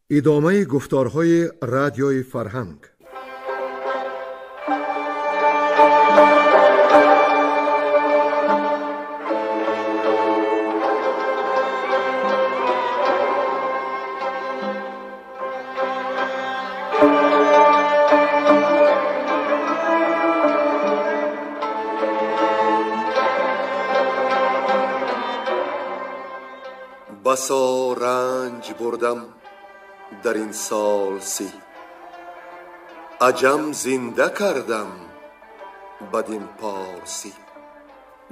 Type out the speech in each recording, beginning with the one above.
Идомаи гуфторҳои радиои фарҳанг. بسا رنج بردم در این سال 30، عجم زنده کردم بدین پارسی.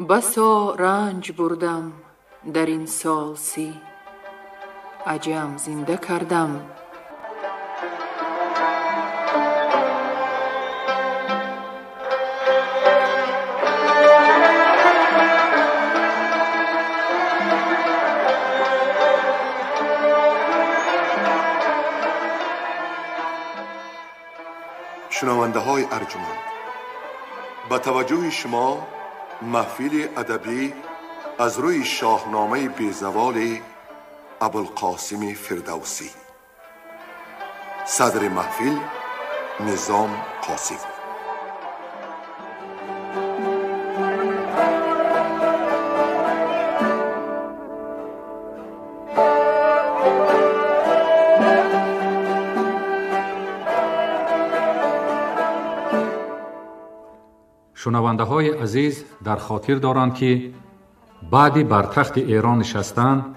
بسا رنج بردم در این سال 30، عجم زنده کردم. شنونده های ارجمند، به توجه شما محفل ادبی از روی شاهنامه بیزوال ابوالقاسم فردوسی. صدر محفل نظام قاسم. Шунавандаҳои азиз дар хотир доранд, ки баъди бар тахти Эрон нишастан,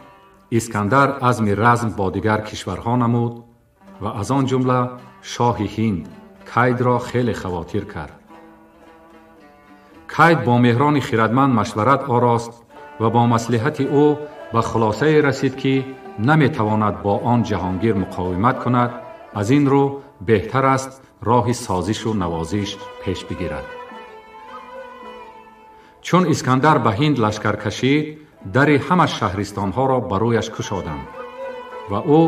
Искандар азми разм бо дигар кишварҳо намуд ва аз он ҷумла шоҳи Ҳинд Кайдро хеле хавотир кард. Кайд бо Меҳрони хирадманд машварат орост ва бо маслиҳати ӯ ба хулосае расид, ки наметавонад бо он ҷаҳонгир муқовимат кунад, аз ин рӯ беҳтар аст роҳи созишу навозиш пеш бигирад. Чун Искандар ба Ҳинд лашкар кашид, дари ҳама шаҳристонҳоро ба рӯяш кушоданд ва ӯ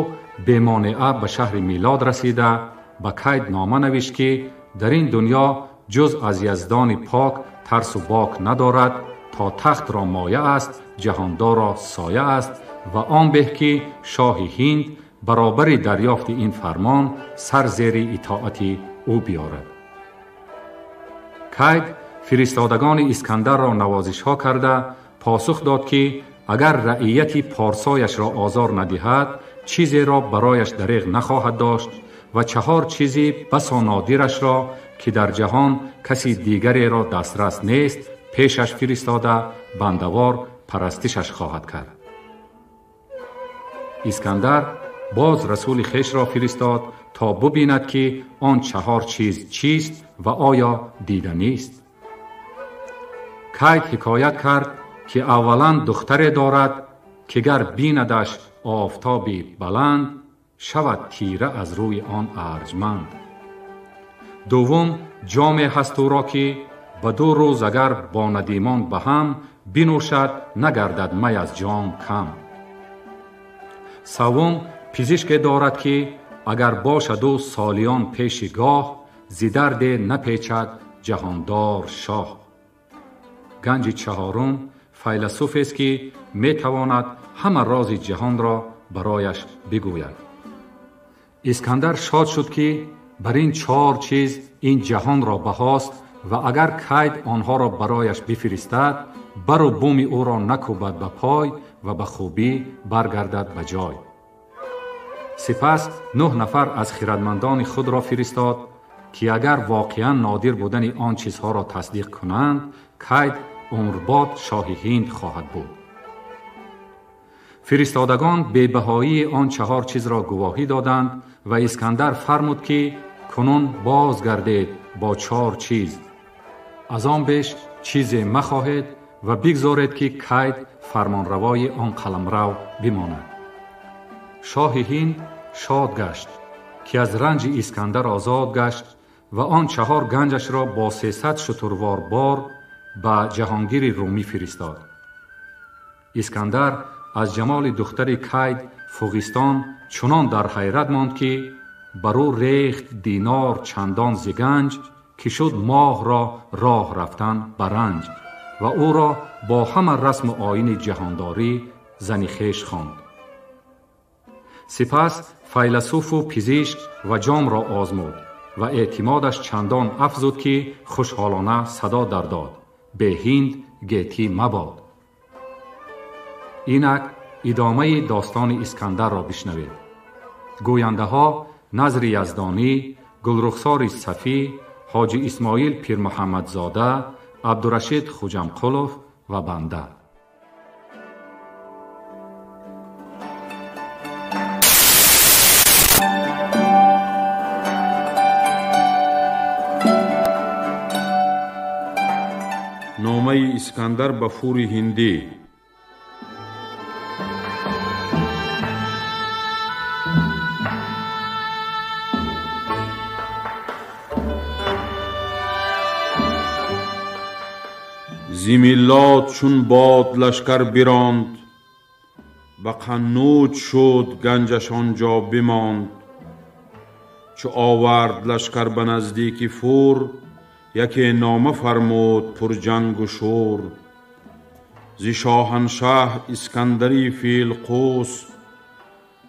бемонеа ба шаҳри Милод расида ба Кайд нома навишт, ки дар ин дунё ҷуз аз Яздони пок тарсу бок надорад, то тахтро моя аст, ҷаҳондорро соя аст ва он беҳ ки шоҳи Ҳинд баробари дарёфти ин фармон сар зери итоати ӯ биёрад. Кайд фиристодагони Искандарро навозишҳо карда посух дод, ки агар раияти порсояшро озор надиҳад, чизеро барояш дареғ нахоҳад дошт ва 4 чизи басо нодирашро, ки дар ҷаҳон каси дигареро дастрас нест, пешаш фиристода бандавор парастишаш хоҳад кард. Искандар боз расули хешро фиристод то бубинад, ки он 4 чиз чист ва оё диданист. Кайд ҳикоят кард, ки аввалан духтаре дорад, ки гар бинадаш офтоби баланд, шавад тира аз рӯи он арҷманд. Дуввум ҷоме ҳаст ӯро, ки ба 2 рӯз агар бо надимон ба ҳам бинӯшад, нагардад май аз ҷом кам. Севум пизишке дорад, ки агар бошаду солиён пеши гоҳ, зи дарде напечад ҷаҳондор шоҳ. Ганҷи чаҳорум файласуфест, ки метавонад ҳама рози ҷаҳонро барояш бигӯяд. Искандар шод шуд, ки бар ин 4 чиз ин ҷаҳонро баҳост ва агар Кайд онҳоро барояш бифиристад, бару буми ӯро накӯбад ба пой ва ба хубӣ баргардад ба ҷой. Сипас 9 нафар аз хирадмандони худро фиристод, ки агар воқеан нодир будани он чизҳоро тасдиқ кунанд, Кайд умрбод шоҳи Ҳинд хоҳад буд. Фиристодагон бебаҳоии он 4 чизро гувоҳӣ доданд ва Искандар фармуд, ки кунун бозгардед бо 4 чиз. Аз он беш чизе махоҳед ва бигзоред, ки Кайд фармонравои он қаламрав бимонад. Шоҳи Ҳинд шод гашт, ки аз ранҷи Искандар озод гашт ва он 4 ганҷашро бо 300 шутурвор бор ба ҷаҳонгири румӣ фиристод. Искандар аз ҷамоли духтари Кайд Фуғистон чунон дар ҳайрат монд, ки бар ӯ рехт динор чандон зи ганҷ, ки шуд моҳро роҳ рафтан ба ранҷ ва ӯро бо ҳама расму оини ҷаҳондорӣ зани хеш хонд. Сипас файласуфу пизишк ва ҷомро озмуд ва эътимодаш чандон афзуд, ки хушҳолона садо дардод: бе ҳинд гетӣ мабод. Инак идомаи достони Искандарро бишнавед. Гӯяндаҳо Назри Яздонӣ, Гулрухсори Сафӣ, Ҳоҷи Исмоил Пирмуҳаммадзода, Абдурашид Хуҷамқулов ва банда. Номаи Искандар ба Фури Ҳиндӣ. Зи миллат чун бод лашкар биронд, ба Қаннуҷ шуд ганҷаш онҷо бимонд. Чу овард лашкар ба наздики Фур, яке нома фармуд пурҷангу шӯр. Зи шоҳаншаҳ Искандари Филқус,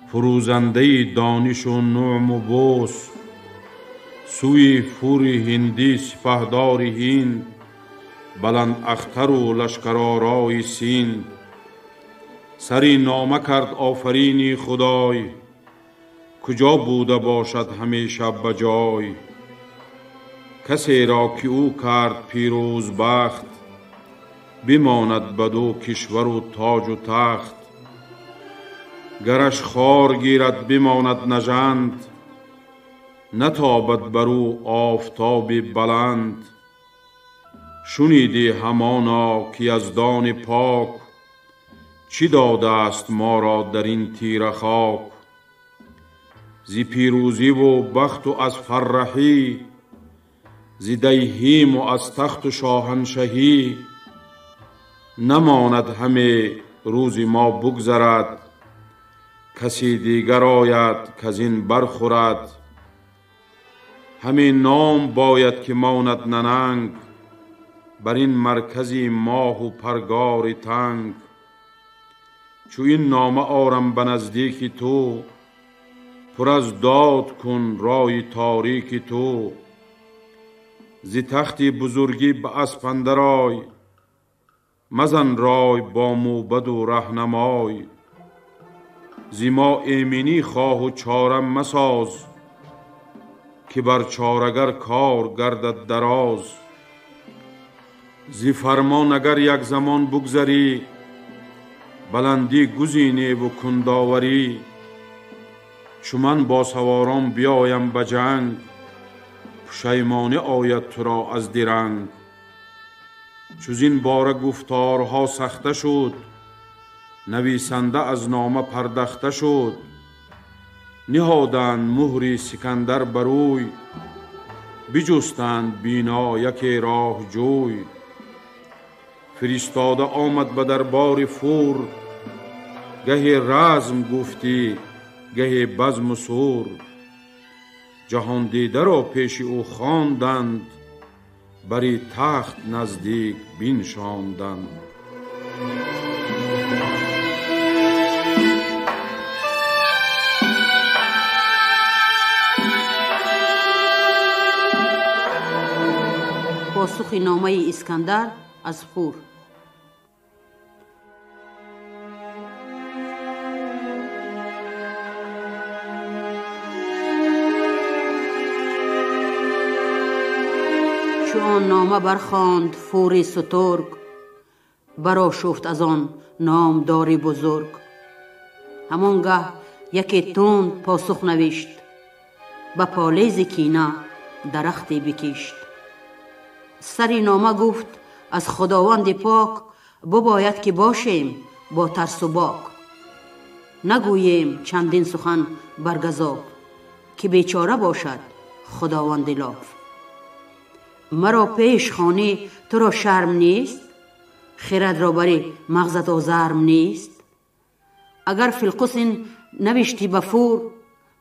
фурӯзандаи донишу нуъму бӯс, сӯи Фури Ҳиндӣ сипаҳдори ҳинд, баландахтару лашкаророи син. Сари нома кард офарини Худой, куҷо буда бошад ҳамеша ба ҷой. Касеро ки ӯ кард пирӯзбахт, бимонад баду кишвару тоҷу тахт. Гараш хор гирад бимонад нажанд, натобад бар ӯ офтоби баланд. Шунидӣ ҳамоно ки Яздони пок чӣ додааст моро дар ин тира хок. Зи пирӯзиву бахту аз фарраҳӣ, зи дайҳиму аз тахту шоҳаншаҳӣ. Намонад ҳаме рӯзи мо бугзарад, каси дигар ояд каз ин бархӯрад. Ҳамин ном бояд ки монад нананг, бар ин маркази моҳу паргори танг. Чу ин нома орам ба наздики ту, пур аз дод кун роҳи торики ту. Зи тахти бузургӣ ба асп андар ой, мазан рой бо мӯбаду раҳнамой. Зи мо эминӣ хоҳу чора масоз, ки бар чорагар кор гардад дароз. Зи фармон агар як замон бугзарӣ, баландӣ гузиневу кундоварӣ. Чу ман бо саворон биёям ба ҷанг, пушаймонӣ ояд туро аз диранг. Чу зин бора гуфторҳо сахта шуд, нависанда аз нома пардахта шуд. Ниҳоданд муҳри Сикандар бар ӯй, биҷустанд бино яке роҳҷӯй. Фиристода омад ба дарбори Фур, гаҳе разм гуфтӣ, гаҳе базму сур. Ҷаҳондидаро пеши ӯ хонданд, бари тахт наздик биншонданд. Посухи номаи Искандар аз Фур. Чу он нома бархонд Фури сутург, барошуфт аз он номдори бузург. Ҳамон гаҳ яке тунд посух навишт, ба полези кина дарахте бикишт. Сари нома гуфт аз Худованди пок, бибояд ки бошем бо тарсу бок. Нагӯем чандин сухан бар газоб, ки бечора бошад Худованди лоф. Маро пеш хонӣ туро шарм нест, хирадро бари мағзат озарм нест. Агар Филқусин навиштӣ ба Фур,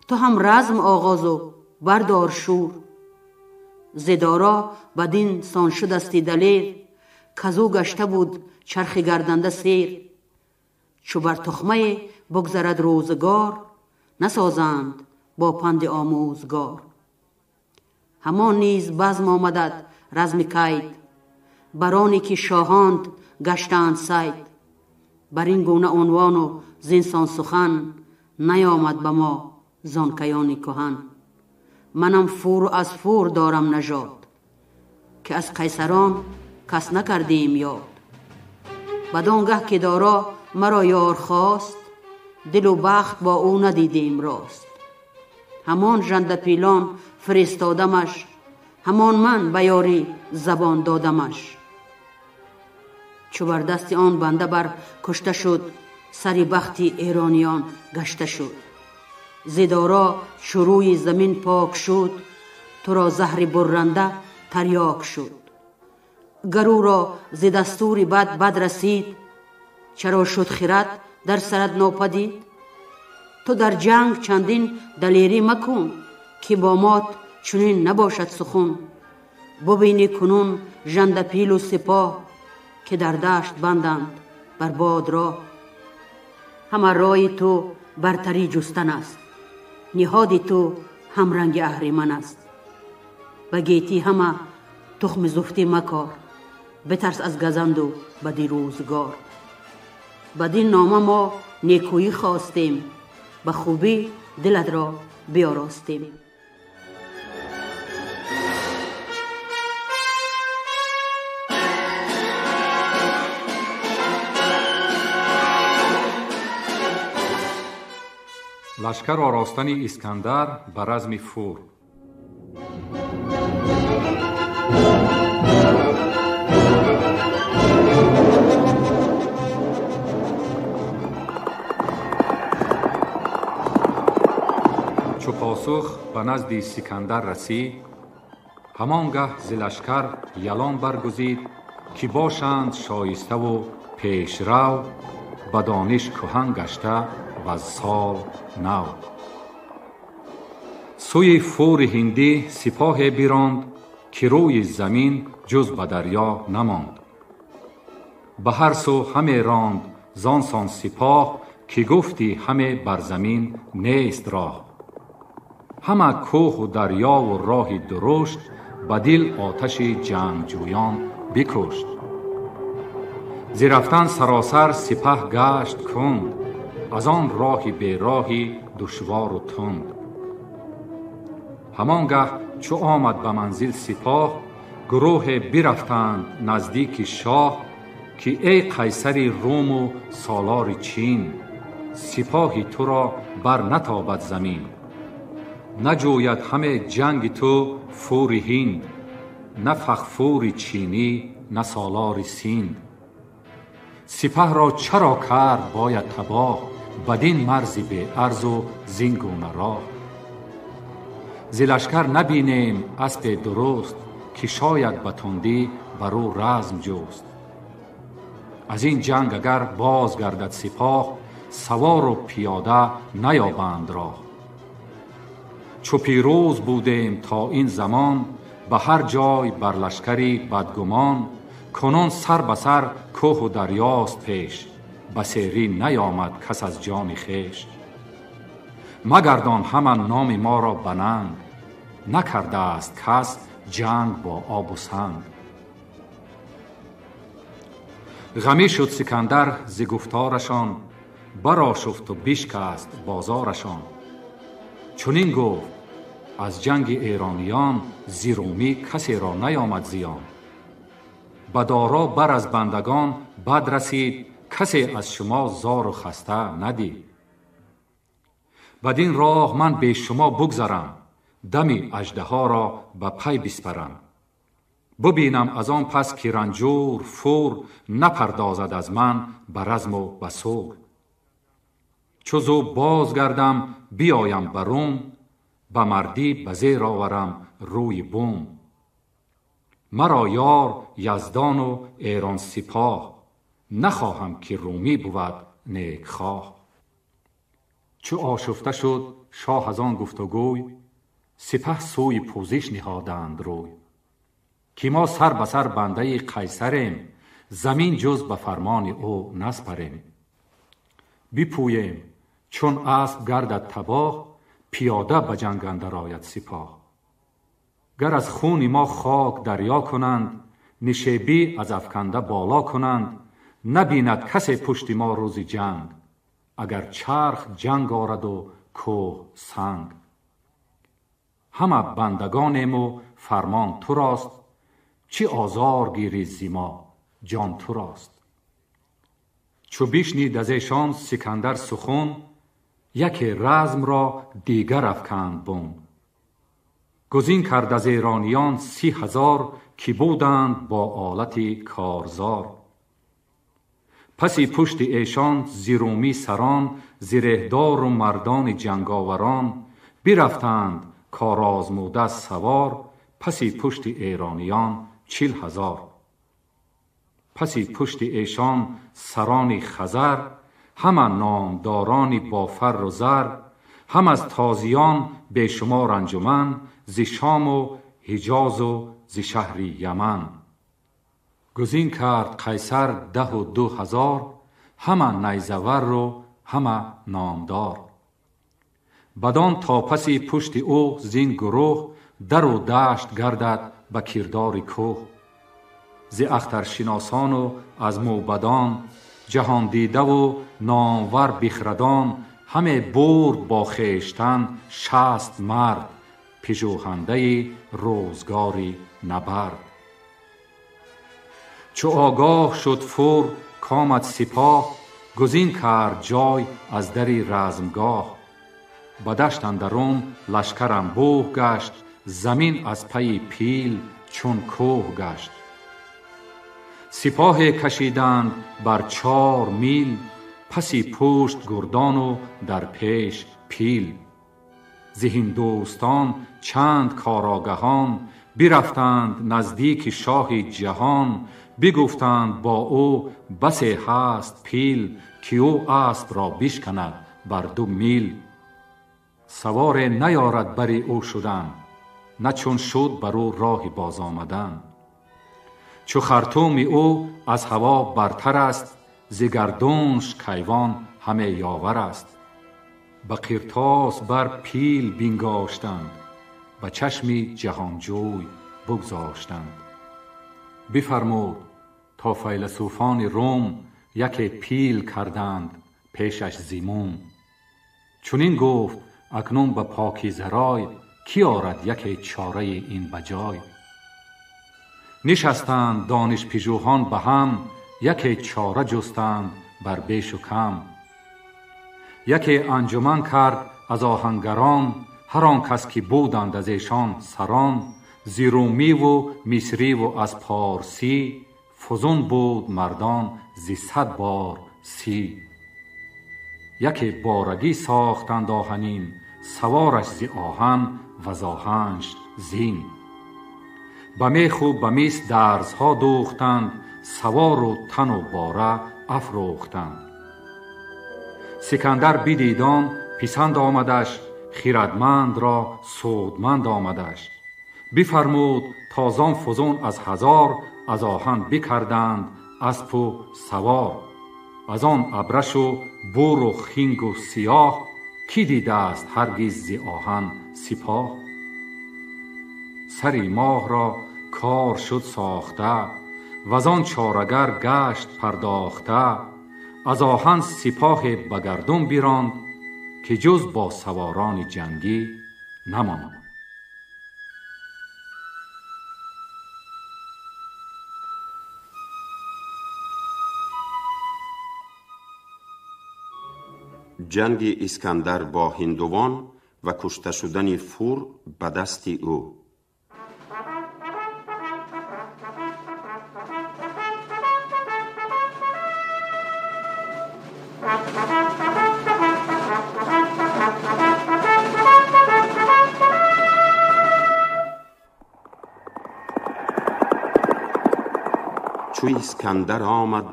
ту ҳам разм оғозу бардор шӯр. Зедоро бадин сон шудасти далер, казу гашта буд чархи гарданда сер. Чу бар тухмае бугзарад рӯзгор, نسازند با پند آموزگار. همان نیز بزم آمدد رزم کید، برانی که شاهاند گشتند سید. بر این گونه عنوان و زینسان سخن، نیامد به ما زان کیان کهن. منم فور و از فور دارم نژاد، که از قیصران کس نکردیم یاد. بدانگه که دارا مرا یار خواست، دل و بخت با او ندیدیم راست. همان ژنده پیلان فرستادمش، همان من به یاری زبان دادمش. چو بر دست آن بنده بر کشته شد، سر بخت ایرانیان گشته شد. ز دارا چو روی زمین پاک شد، تو را زهر برنده تریاک شد. گر او را ز دستور بد بد رسید، چرا شد خرد در سرت ناپدید؟ تو در جنگ چندین دلیری مکن، که با مات چنین نباشد سخن. ببینی کنون ژنده پیل و سپاه، که در دشت بندند بر باد راه. همه رای تو برتری جستن است، نهاد تو هم رنگ اهریمن است. به گیتی همه تخم زفتی مکار، بترس از گزند و بدی روزگار. بدین نامه ما نیکویی خواستیم، به خوبی دلت را بیاراستیم. Лашкар оростани Искандар ба разми Фур. Чу посух ба назди Сикандар расид, ҳамон гаҳ зи лашкар ялон баргузид, ки бошанд шоиставу пешрав, ба дониш кӯҳан гашта ва сол нав. Сӯи Фури ҳиндӣ сипоҳе биронд, ки рӯи замин ҷуз ба дарё намонд. Ба ҳар сӯ ҳаме ронд зон сон сипоҳ, ки гуфтӣ ҳаме бар замин нест роҳ. Ҳама кӯҳу дарёву роҳи дурушт ба дил оташи ҷангҷӯён бикушт. Зи рафтан саросар сипаҳ гашт кунд, аз он роҳи бероҳи душвору тунд. Ҳамон гаҳ чу омад ба манзил сипоҳ, гурӯҳе бирафтанд наздики шоҳ, ки эй қайсари Руму солори Чин, сипоҳи туро бар натобад замин. Наҷӯяд ҳаме ҷанги ту Фури Ҳинд, на фахфури чинӣ, на солори Синд. Сипаҳро чаро кард бояд табоҳ, бадин марзи беарзу зин гуна роҳ? Зи лашкар набинем аспе дуруст, ки шояд ба тундӣ бар ӯ разм ҷуст. Аз ин ҷанг агар боз гардад сипоҳ, савору пиёда наёбанд роҳ. Чу пирӯз будем то ин замон, ба ҳар ҷой бар лашкари бадгумон, кунун сар ба сар кӯҳу дарёст пеш, ба серӣ наёмад кас аз ҷони хеш. Магардон ҳама номи моро ба нанг, накардааст кас ҷанг бо обу санг. Ғамӣ шуд Сикандар зи гуфторашон, барошуфту бишкаст бозорашон. Чунин гуфт: аз ҷанги эрониён зи румӣ касеро наёмад зиён. Ба доро бар аз бандагон бад расид, касе аз шумо зору хаста надид. Бадин роҳ ман бе шумо бугзарам, дами аждаҳоро ба пай биспарам. Бубинам аз он пас ки ранҷур Фур напардозад аз ман ба разму ба сур. Чу зу бозгардам биёям ба Рум, ба мардӣ ба зер оварам рӯи бум. Маро ёр Яздону Эрон сипоҳ, нахоҳам ки румӣ бувад некхоҳ. Чу ошуфта шуд шоҳ аз он гуфтугӯй, сипаҳ сӯи пӯзиш ниҳоданд рӯй. Ки мо сар ба сар бандаи қайсарем, замин ҷуз ба фармони ӯ наспарем. Бипӯем Чун асп гардад табоҳ, пиёда ба ҷанг андар ояд сипоҳ. Гар аз хуни мо хок дарё кунанд, нишебӣ аз афканда боло кунанд, набинад касе пушти мо рӯзи ҷанг, агар чарх ҷанг орад у кӯҳ санг. Ҳама бандагонему фармон турост, чӣ озор гирӣ зи мо, ҷон турост. Чу бишнид аз эшон Сикандар сухун, яке размро дигар афканд бун. Гузин кард аз эрониён 30,000, ки буданд бо олати корзор. Паси пушти эшон зи румӣ сарон, зиреҳдору мардони ҷанговарон, бирафтанд корозмуда савор, паси пушти эрониён 40,000. Паси пушти эшон сарони хазар, ҳама номдорони бо фарру зар, ҳам аз тозиён бешумор анҷуман, зи Шому Ҳиҷозу зи шаҳри Яман. Гузин кард Қайсар 12,000, ҳама найзаварру ҳама номдор. Бадон то паси пушти ӯ зин гурӯҳ, дару дашт гардад ба кирдори кӯҳ. Зи ахтаршиносону аз мӯбадон, ҷаҳондидаву номвар бихрадон, ҳаме бурд бо хештан 60 мард, пижӯҳандаи рӯзгори набард. Чу огоҳ шуд Фур комад сипоҳ, гузин кард ҷой аз дари размгоҳ. Ба дашт андарун лашкар анбӯҳ гашт, замин аз пайи пил чун кӯҳ гашт. Сипоҳе кашиданд бар 4 мил, паси пушт гурдону дар пеш пил. Зи ҳиндустон чанд корогаҳон бирафтанд наздики шоҳи ҷаҳон, бигуфтанд бо ӯ басе ҳаст пил, ки ӯ аспро бишканад бар 2 мил. Саворе наёрад бари ӯ шудан, на чун шуд бар ӯ роҳи боз омадан. Чу хартуми ӯ аз ҳаво бартар аст, зи гардунш кайвон ҳаме ёвар аст. Ба қиртос бар пил бингоштанд, ба чашми ҷаҳонҷӯй бигзоштанд. Бифармуд то файласуфони Рум яке пил карданд пешаш зимум. Чунин гуфт акнун ба покизарой, ки орад яке чораи ин ба ҷой. Нишастанд донишпижӯҳон ба ҳам, яке чора ҷустанд бар бешу кам. Яке анҷуман кард аз оҳангарон, ҳар он кас ки буданд аз эшон сарон, зи румиву мисриву аз порсӣ, фузун буд мардон зи 100 бор 30. Яке борагӣ сохтанд оҳанин, савораш зи оҳан ва з оҳанш зин. Ба меху ба мис дарзҳо дӯхтанд, савору тану бора афрӯхтанд. Сикандар бидидон писанд омадаш, хирадмандро судманд омадаш. Бифармуд то зон фузун аз 1000, аз оҳан бикарданд аспу савор. Аз он абрашу буру хингу сиёҳ, ки дидааст ҳаргиз зи оҳан сипоҳ. Сари моҳро кор шуд сохта, ваз он чорагар гашт пардохта. Аз оҳан сипоҳе ба гардун биронд, ки ҷуз бо саворони ҷангӣ намонд. Ҷанги Искандар бо ҳиндувон ва кушта шудани Фур ба дасти ӯ. Чу Искандар омад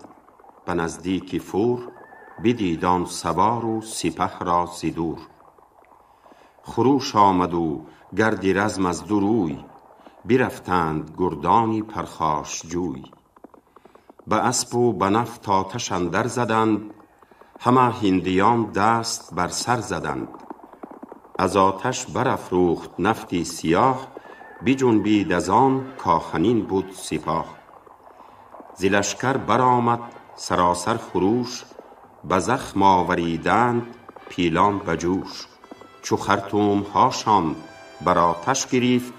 ба наздики Фур, бидид он савору сипаҳро зи дур. Хуруш омаду гарди разм аз ду рӯй, бирафтанд гурдони пархошҷӯй. Ба аспу ба нафт оташ андар заданд, همه هندیان دست بر سر زدند. از آتش برافروخت نفتی سیاه، بجنبید از آن کآهنین بود سپاه. ز لشکر برآمد سراسر خروش، به زخم آوریدند پیلان به جوش. چو خرطوم هاشان بر آتش گرفت،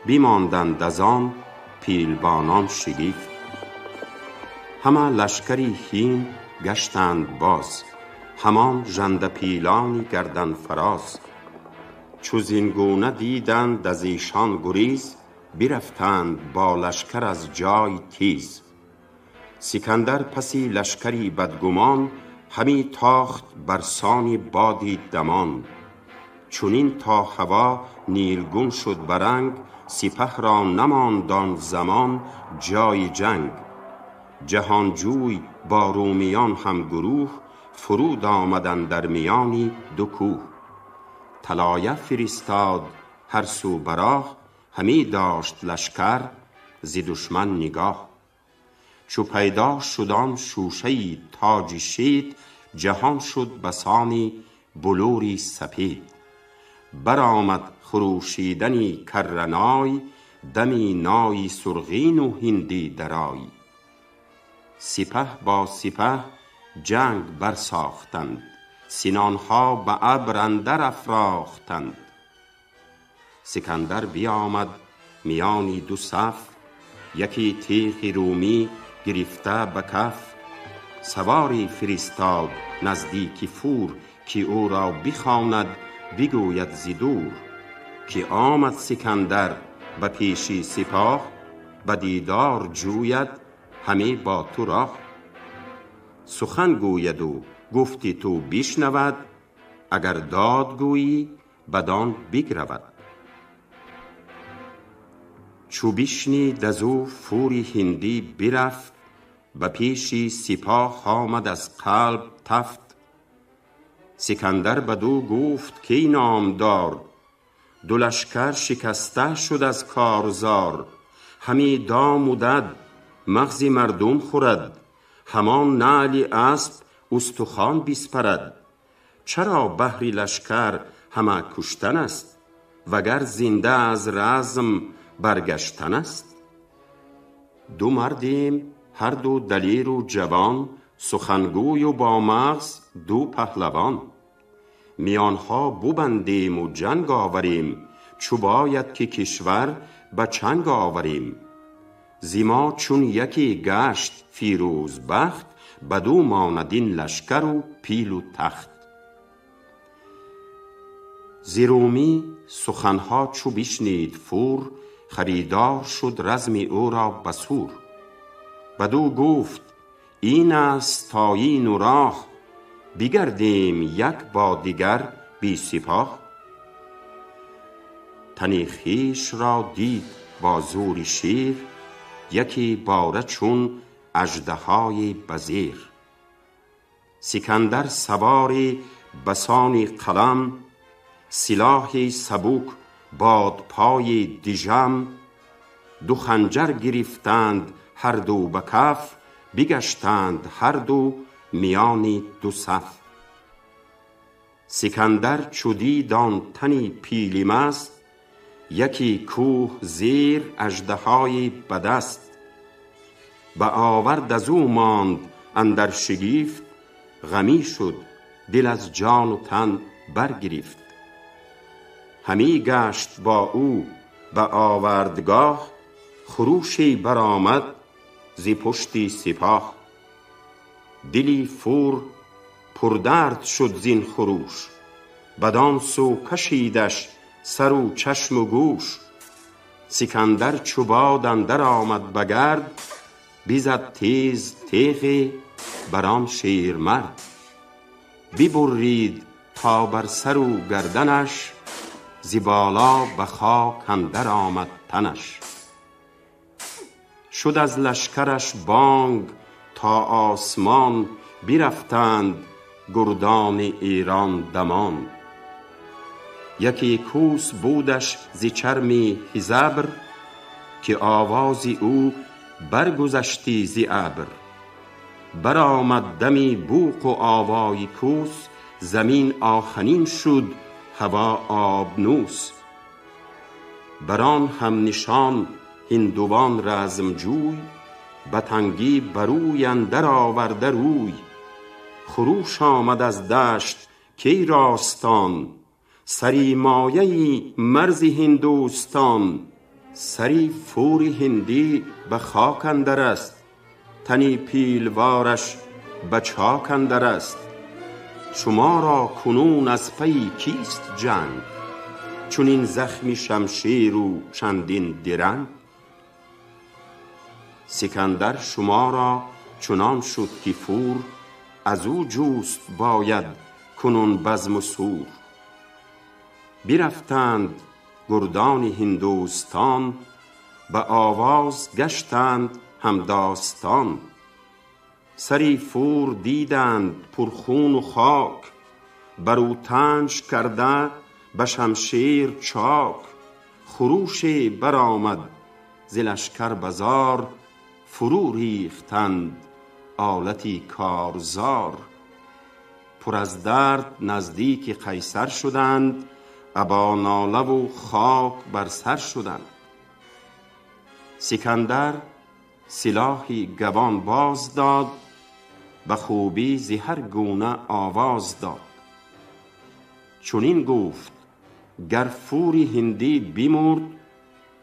بماندند از آن پیلبانان شگفت. همه لشکری هند گشتند باز، همان ژنده پیلانی گردن فراز. چو زین گونه دیدند از ایشان گریز، برفتند با لشکر از جای تیز. سکندر پسی لشکری بدگمان، همی تاخت برسان بادی دمان. چنین تا هوا نیلگون شد برنگ، سپه را نماند آن زمان جای جنگ. جهانجوی با رومیان هم گروه، فرود آمد اندر میانی دو کوه. طلایه فرستاد هر سو به راه، همی داشت لشکر ز دشمن نگاه. چو پیدا شد آن شوشه تاج شید، جهان شد بسانی بلوری سپید. برآمد خروشیدنی کرنای، دمی نای سرغین و هندی درای. سپه با سپه جنگ برساختند، سنانها به ابر اندر افراختند. سکندر بیامد میانی دو صف، یکی تیغ رومی گرفته به کف. سواری فرستاد نزدیک فور، که او را بخواند بگوید ز دور. که آمد سکندر به پیش سپاه، به دیدار جوید همه با تو راه. سخن گوید و گفتی تو بشنود، اگر داد گویی بدان بگرود. چو بشنید از او فوری هندی برفت، به پیش سپاه آمد از قلب تفت. سکندر بدو گفت کای نامدار، دو لشکر شکسته شد از کارزار. همی دام و دد مغز مردم خورد، همان نعل اسپ استخوان بسپرد. چرا بهر لشکر همه کشتن است، وگر زنده از رزم برگشتن است؟ دو مردیم هر دو دلیر و جوان، سخنگوی و با مغز دو پهلوان. میانها ببندیم و جنگ آوریم، چو باید که کشور به چنگ آوریم. ز ما چون یکی گشت فیروز بخت، بدو ماند این لشکر و پیل و تخت. ز رومی سخنها چو بشنید فور، خریدار شد رزم او را بسور. بدو گفت این است آیین و راه، بگردیم یک با دیگر بی سپاه. تن خویش را دید با زور شیر، یکی باره چون اژدهای بزیر. سکندر سواری بسانی قلم، سلاح سبک بادپای دژم. دو خنجر گرفتند هر دو به کف، بگشتند هر دو میان دو صف. سکندر چو دید آن تنی پیل مست، یکی کوه زیر اژدهای بدست. به آورد از او ماند اندر شگفت، غمی شد دل از جان و تن برگرفت. همی گشت با او به آوردگاه، خروشی برآمد ز پشت سپاه. دلی فور پردرد شد زین خروش، بدان سو کشیدش سر و چشم و گوش. سکندر چو باد اندر آمد به گرد، بزد تیز تیغی بر آن شیرمرد. ببرید تا بر سر و گردنش، ز بالا به خاک اندر آمد تنش. شد از لشکرش بانگ تا آسمان، برفتند گردان ایران دمان. یکی کوس بودش ز چرم هزبر، که آواز او برگذشتی ز ابر. برآمد دمی بوق و آوای کوس، زمین آهنین شد هوا آبنوس. بران هم نشان هندوان رزمجوی، به تنگی بروی اندر آورده روی. خروش آمد از دشت کی راستان، سری مایه مرز هندوستان. سری فور هندی به خاک اندر است، تنی پیلوارش به چاک اندر است. شما را کنون از پی کیست جنگ، چنین زخمی شمشیر و چندین درنگ. سکندر شما را چنان شد که فور، از او جوست باید کنون بزم و سور. برفتند گردان هندوستان، به آواز گشتند همداستان. سری فور دیدند پرخون و خاک، بر او تنج کرده به شمشیر چاک. خروش برآمد ز لشکر بزار، فرو ریختند آلتی کارزار. پر از درد نزدیک قیصر شدند، ابا ناله و خاک بر سر شدند. سکندر سلاحی گوان باز داد، به خوبی ز هر گونه آواز داد. چنین گفت گر فور هندی بمرد،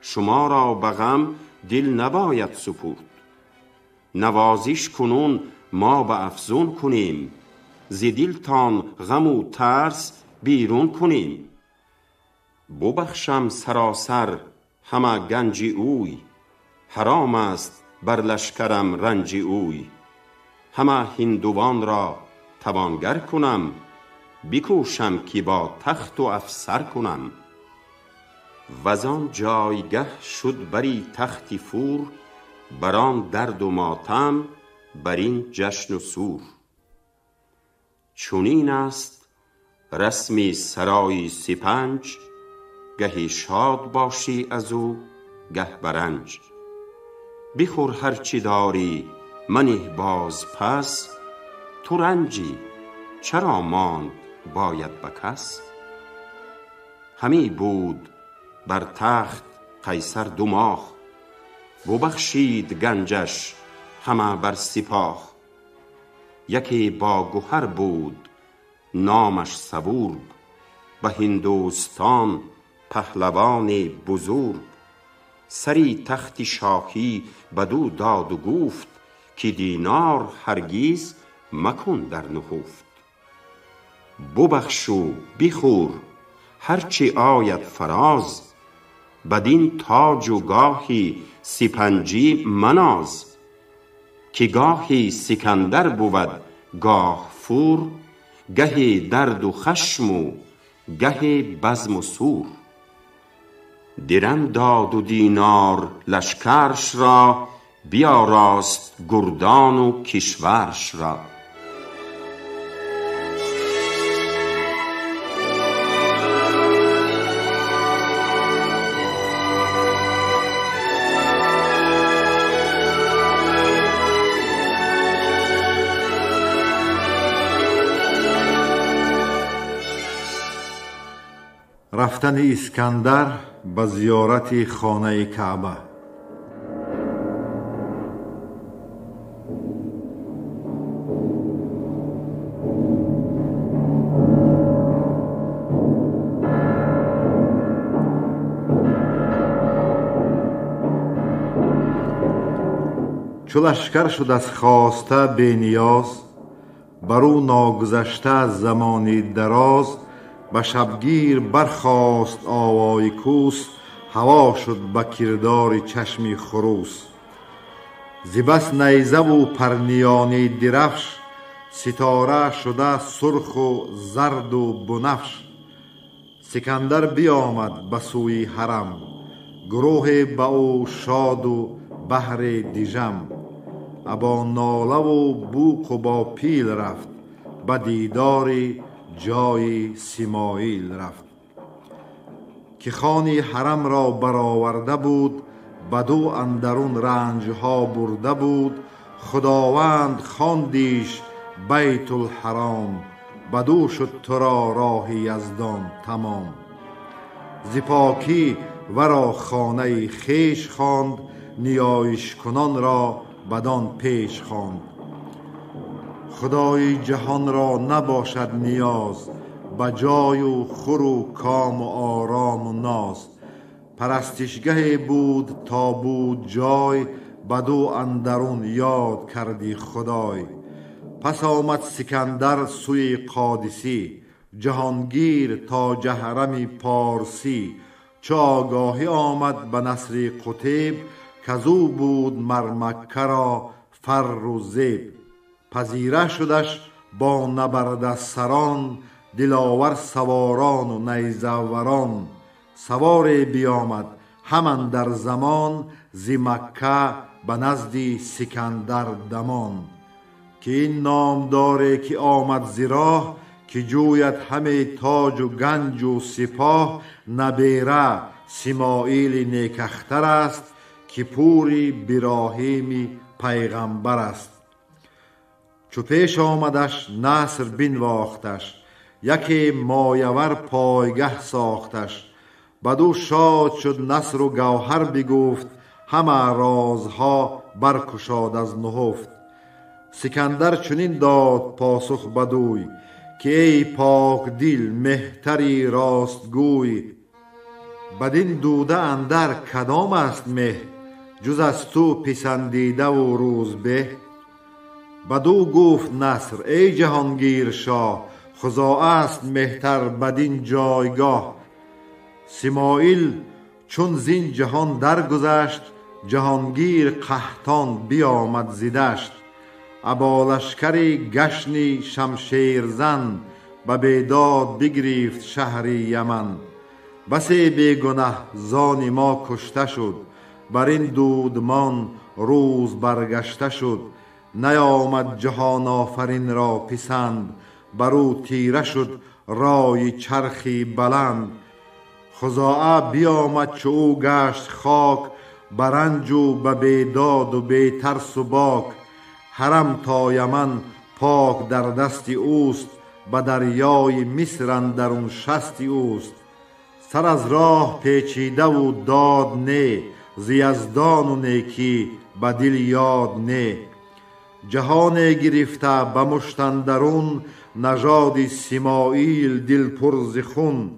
شما را به غم دل نباید سپرد. نوازش کنون ما به افزون کنیم، ز دلتان غم و ترس بیرون کنیم. ببخشم سراسر همه گنج اوی، حرام است بر لشکرم رنج اوی. همه هندوان را توانگر کنم، بکوشم که با تخت و افسر کنم. وزان جایگه شد بری تخت فور، بران درد و ماتم برین جشن و سور. چنین است رسم سرای سپنج، گهی شاد باشی از او گه برنج. بخور هر چه داری منه باز پس، تو رنجی چرا ماند باید به کس. همی بود بر تخت قیصر 2 ماه، ببخشید گنجش همه بر سپاه. یکی با گهر بود نامش سبورگ، به هندوستان پهلوان بزرگ. سری تخت شاهی بدو داد و گفت، که دینار هرگیز مکن در نهفت. ببخش و بخور هرچه آید فراز، بدین تاج و گاهی سپنجی مناز. که گاهی سکندر بود گاه فور، گهی درد و خشم و گهی بزم و سور. درم داد و دینار لشکرش را، بیاراست گردان و کشورش را. рафтани Искандар ба зиёрати хонаи Каъба. Чу лашкар шуд аз хоста бениёз, бар ӯ ногузашта аз замони дароз, ба шабгир бархост овои кӯс, ҳаво шуд ба кирдори чашми хурӯс. Зи бас найзаву парниёни дирафш, ситора шуда сурху зарду бунафш. Сикандар биомад ба сӯи ҳарам, гурӯҳе ба ӯ шоду баҳри дижам. Або нолаву буқу бо пил рафт, ба дидори ҷои Симоил рафт. Ки хони ҳарамро бароварда буд, баду андарун ранҷҳо бурда буд, خداوند خواندیش بیت الحرام. بدو شد تو را راه یزدان تمام. ز پاکی ورا خانه خویش خواند، نیایش کنان را بدان پیش خواند. خدای جهان را نباشد نیاز، به جای و خور و کام و آرام و ناز. پرستشگه بود تا بود جای، بدو اندرون یاد کردی خدای. پس آمد سکندر سوی قادسی، جهانگیر تا جهرم پارسی. چو آگاهی آمد به نصر قطیب، کزو بود مر مکه را فر و زیب. پذیره شدش با نبرده سران، دلاور سواران و نیزه وران. سوار بیامد هم اندر زمان، ز مکه به نزد سکندر دمان. که این نامداره که آمد ز راه، که جوید همه تاج و گنج و سپاه. نبیره سماعیل نیک اختر است، که پوری براهیم پیغمبر است. چو پیش آمدش نصر بنواختش، یکی مایور پایگه ساختش. بدو شاد شد نصر و گوهر بگفت، همه رازها برکشاد از نهفت. سکندر چنین داد پاسخ بدوی، که ای پاک دل مهتری راستگوی. بدین دوده اندر کدام است مه، جز از تو پسندیده و روز به. بدو گفت نصر ای جهانگیر شاه، خزاعه است مهتر بدین جایگاه. سماعیل چون زین جهان درگذشت، جهانگیر قحطان بیامد ز دشت. ابا لشکری گشنی شمشیرزن، به بیداد بگریفت شهر یمن. بسی بیگنه زان ما کشته شد، بر این دودمان روز برگشته شد. نیامد جهان آفرین را پسند، بر او تیره شد رای چرخی بلند. خزاعه بیامد چو او گشت خاک، به رنج و به بیداد و بی ترس و باک. حرم تا یمن پاک در دست اوست، به دریای مصر اندرون شست اوست. سر از راه پیچیده و داد نه، ز یزدان و نیکی به دل یاد نه. جهان گرفته به مشت اندرون، نژاد سماعیل دل پر ز خون.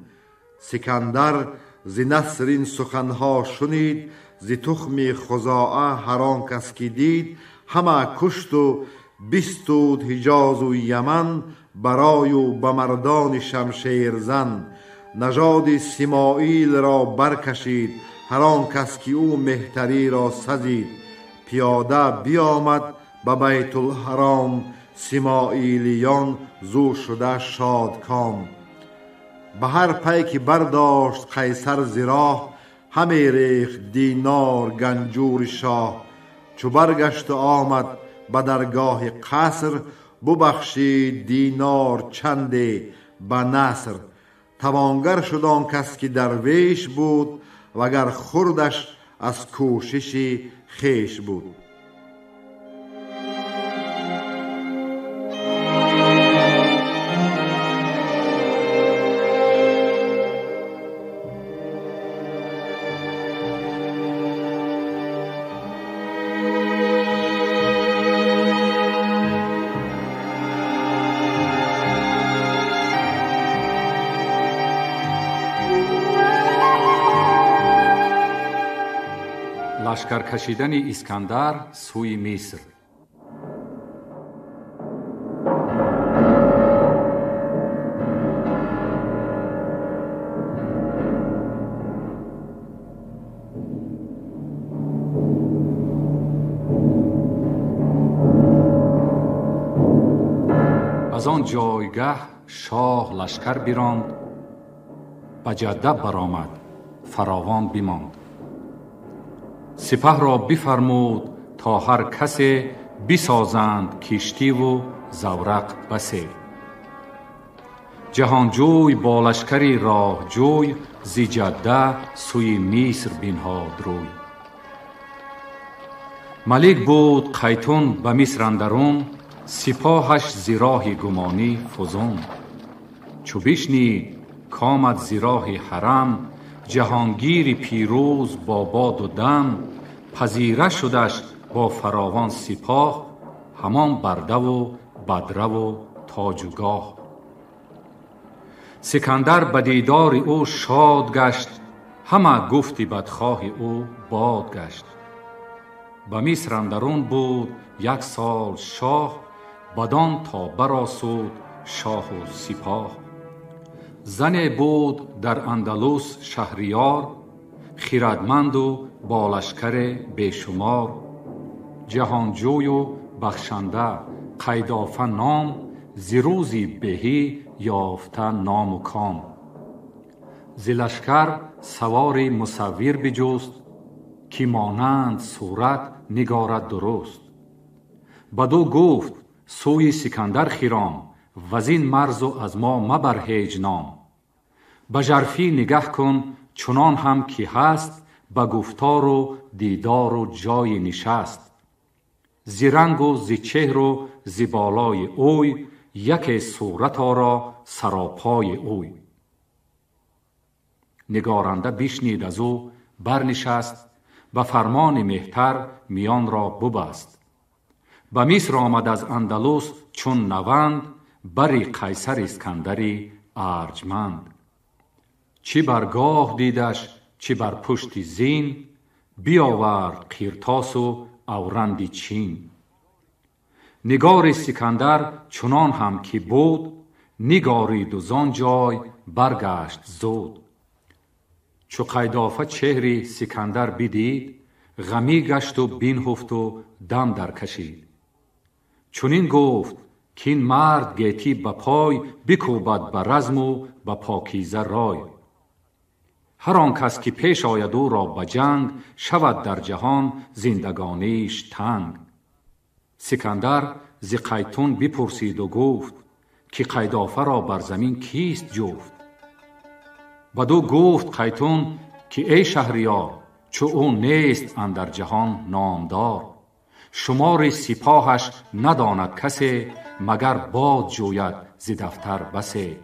سکندر ز نصر این سخنها شنید، ز تخم خزاعه هر آن کس که دید. همه کشت و بستود حجاز و یمن، برای و به مردان شمشیرزن. نژاد سماعیل را برکشید، هر آن کس که او مهتری را سزید. پیاده بیامد به بیت الحرام، سماعیلیان زو شده شادکام. به هر پی که برداشت قیصر ز راه، همی ریخت دینار گنجور شاه. چو برگشت و آمد به درگاه قصر، ببخشید دینار چندی به نصر. توانگر شد آن کس که درویش بود، وگر خوردش از کوشش خویش بود. Лашкар кашидани Искандар сӯи Миср. Аз он ҷойгаҳ шоҳ лашкар биронд, ба ҷадда баромад, фаровон бимонд. Сипаҳро бифармуд то ҳар касе бисозанд киштиву заврақ басе. Ҷаҳонҷӯй бо лашкари роҳҷӯй зи ҷадда сӯи Миср бинҳод рӯй. Малик буд Қайтун ба Миср андарун, сипоҳаш зи роҳи гумонӣ фузун. Чу бишнид کامد ز راه حرم، جهانگیر پیروز با باد و دم. پذیره شدش با فراوان سپاه، همان برده و بدره و تاج و گاه. سکندر به دیدار او شاد گشت، همه گفتی بدخواه او باد گشت. به مصر اندرون بود یک سال شاه، بدان تا برآسود شاه و سپاه. زن بود در اندلس شهریار، خیردمند و با لشکر بیشمار. جهانجوی و بخشنده قیدافه نام، ز روزی بهی یافته نام و کام. ز لشکر سوار مصور بجست، که مانند صورت نگارد درست. بدو گفت سوی سکندر خیرام، وزین مرز و از ما مبر هیچ نام. به ژرفی نگه کن چنان هم که هست، به گفتار و دیدار و جای نشست. ز رنگ و ز چهر و ز بالای اوی، یک صورت آرا سراپای اوی. نگارنده بشنید از او برنشست، به فرمان مهتر میان را ببست. به مصر آمد از اندلس چون نوند، بری قیصر اسکندری ارجمند. چی بر گاه دیدش چی بر پشت زین، بیاورد قیرتاس و اورند چین. نگار سکندر چنان هم که بود، نگارید و زان جای برگشت زود. چو قیدافه چهری سکندر بدید، غمی گشت و بینهفت و دم در کشید. چنین گفت که این مرد گیتی به پای، بکوبد به رزم و به پاکیزه رای. هر آن کس که پیش آید او را به جنگ، شود در جهان زندگانیش تنگ. سکندر ز قیتون بپرسید و گفت، که قیدافه را بر زمین کیست جفت؟ بدو گفت قیتون که ای شهریار، چو او نیست اندر جهان نامدار. شمار سپاهش نداند کسی، مگر باد جوید ز دفتر بسی.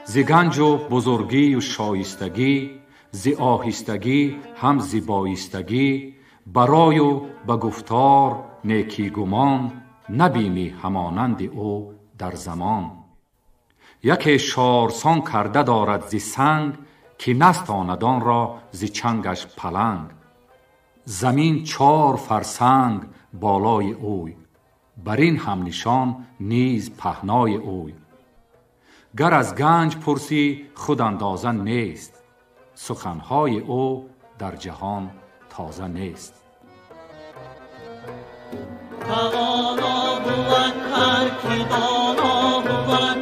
ز گنج و بزرگی و شایستگی، ز آهستگی هم ز بایستگی. برای و به گفتار نیکی گمان، نبینی همانند او در زمان. یکی شارسان کرده دارد ز سنگ، که نستاند آن را ز چنگش پلنگ. زمین 4 فرسنگ بالای اوی، بر این هم نشان نیز پهنای اوی. گر از گنج پرسی خود اندازه نیست، سخنهای او در جهان تازه نیست. توانا بود هر کی دانا بود،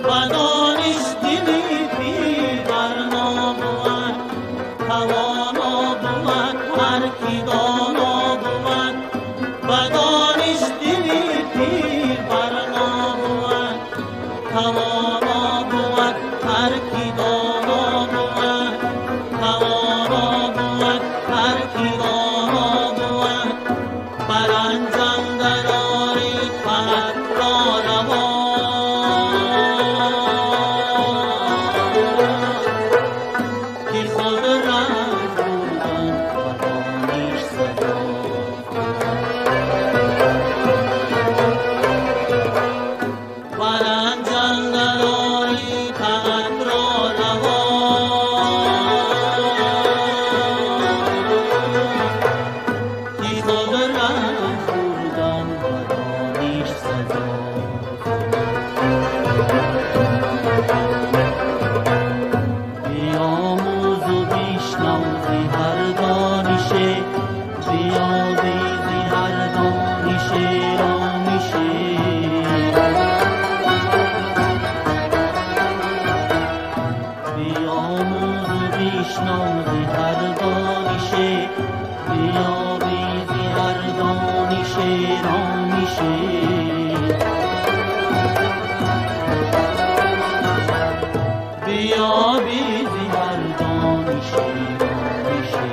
و دانش دلی پیورنا بود. توانا بود هر کی دانا بود، و دانش دلی پیورنا بود. توانا بود هر کی دانا بود، توانا بود هر کی دانا بود. برنج اندر آری تنت را روا، که خود رنج بردن و دانش سزا. برنج اندر آری تنت را روا، که خود رنج بردن و دانش سزا. بیاموز و بشنو ز هر دانشه، بیابی ز هر دانش رامشه. بیاموز و بشنو ز هر دانشه، بیابی ز هر دانش رامشه. بیابی ز هر دانش رامشه.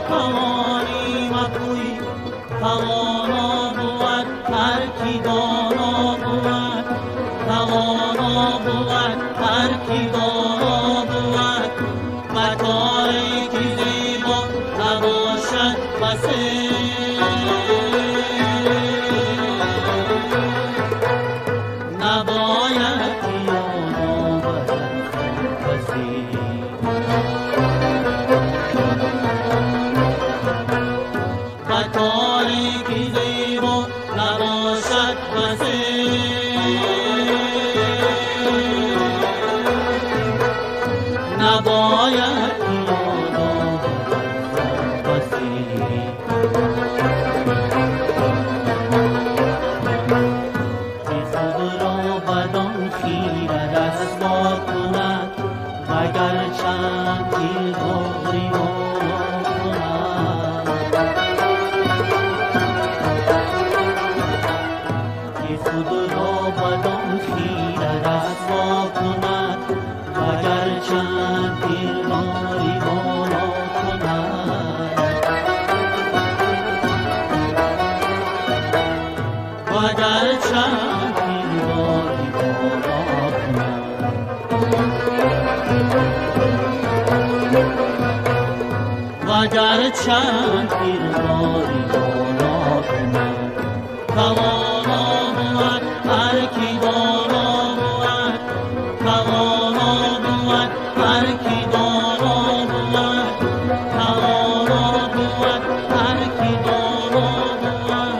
توانی مگوی. توانا بود هر کی دانا بود، توانا بود هر کی دانا بود. مکاری که زیبا نباشد بسه، نباید یاد آورد کسی. مکاری که زیبا نباشد بسه، نباید یاد آورد کسی. خود را بدان خیره رسوا کند، وگر چند تیرداری بالا کند. که خود را بدان خیره رسوا کند، وگر چند تیرداری بالا کند. وگر چند تیرداری بالا کند. وگر چند تیرداری بالا کند. توانا بود هر کی دانا بود، توانا بود هر کی دانا بود. توانا بود هر کی دانا بود،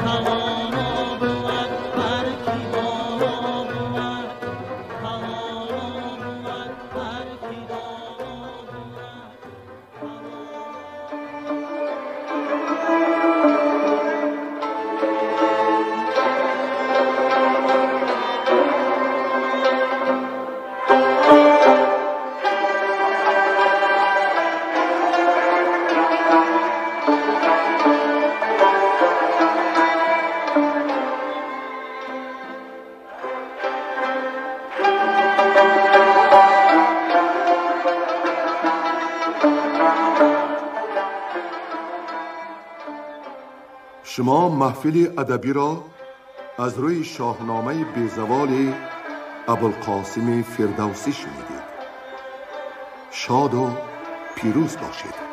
توانا بود هر کی دانا بود. توانا بود هر کی دانا بود. شما محفل ادبی را از روی شاهنامه بیزوال ابوالقاسم فردوسی شنیدید. شاد و پیروز باشید.